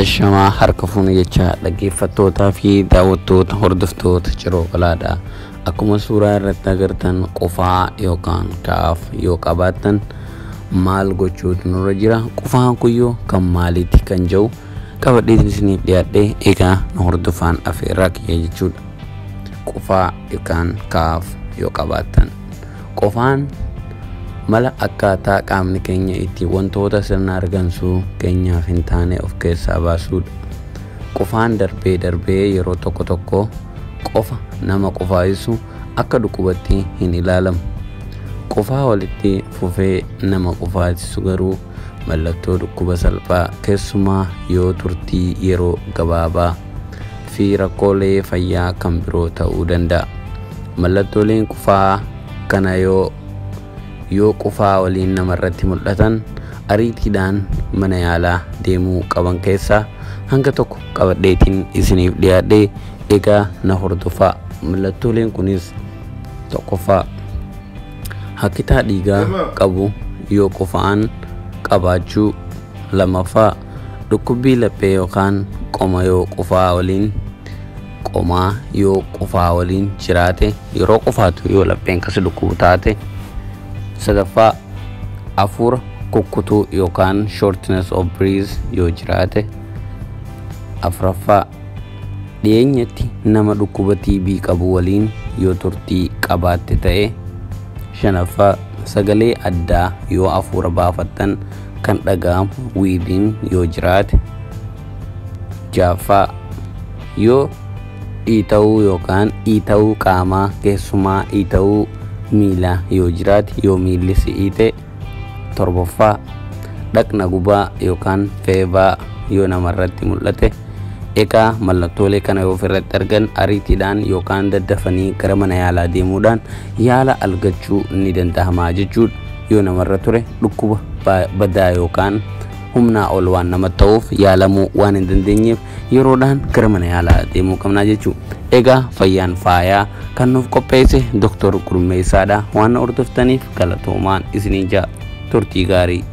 Shamaa harka fuune jecha dhaggeeffattootaa fi daawwattoota hordoftoota Ciroo Qalaadha. Akkuma suuraa irratti agartan, qufaa yookaan kaaf yoo qabaattan maal gochuutu nurra jira? Qufaan kuyyoo kan maaliiti kan jedhu qabadheetiin isiniif dhiyaadhee, egaa nu hordofaan afeerraa kiyya jechuudha. Qufaa yookaan kaaf yoo qabaattan. Qufaan mala akkaataa qaamni keenya itti wantoota sirna argansuu keenyaaf hin taane of keessaa baasuudha. Qufaan darbee darbee yeroo tokko tokko qofa nama qufaa'isu akka dhukkubatti hin ilaalamu. Qufaa walitti fufee nama qufaasisu garuu mallattoo dhukkuba salphaa, keessumaa yoo turtii yeroo gabaabaa fi rakkoolee fayyaa kan biroo ta'uu danda'a. Mallattooleen qufaa kana yoo qufaa waliin namarratti mul'atan ariitiidhaan mana yaalaa deemuu qaban keessaa hanga tokko qabadheetiin isiniif dhiyaadhee, egaa na hordofaa. Mallattooleen kunis: tokkoffaa, hakkitaa dhiigaa qabu yoo qufaan qabaachuu; lamaffaa, dhukkubbii laphee yookaan qoma yoo qufaa waliin qomaa yoo qufaa waliin jiraate, yeroo qufaatu yoo lapheen kasi dhukkubu taate; sadaffaa, hafuura kukkutuu yookaan shortness of breath yoo jiraate; afuraffaa, dhiyeenyatti nama dhukkuba TB qabu waliin yoo turtii qabaatte ta'e; shanaffaa, sagalee addaa yoo hafuura baafattan kan dhaga'amu, wheezing, yoo jiraate; ja'affaa, yoo dhiita'uu yookaan dhiita'uu qaamaa, keessumaa dhiita'uu miilaa yoo jiraate, yoo miilli si'ii ta'e; torbaffaa, dhaqna gubaa yookaan fever yoo namarratti mul'ate. Egaa mallattoolee kana yoo ofirratti argan ariitiidhaan yookaan daddafanii gara mana yaalaa deemuudhaan yaala argachuu ni danda'ama jechuudha. Yoo namarra ture dhukkuba badaa yookaan humnaa ol waan nama ta'uuf yaalamuu waan hin dandeenyeef yeroodhaan gara mana yaalaa deemuu qabnaa jechuudha. Egaa fayyaan faayaa kan nuuf qopheesse Dooktor Gurmeessaadha. Waan na hordoftaniif galatoomaan isiniin ja'a. Turtii gaarii.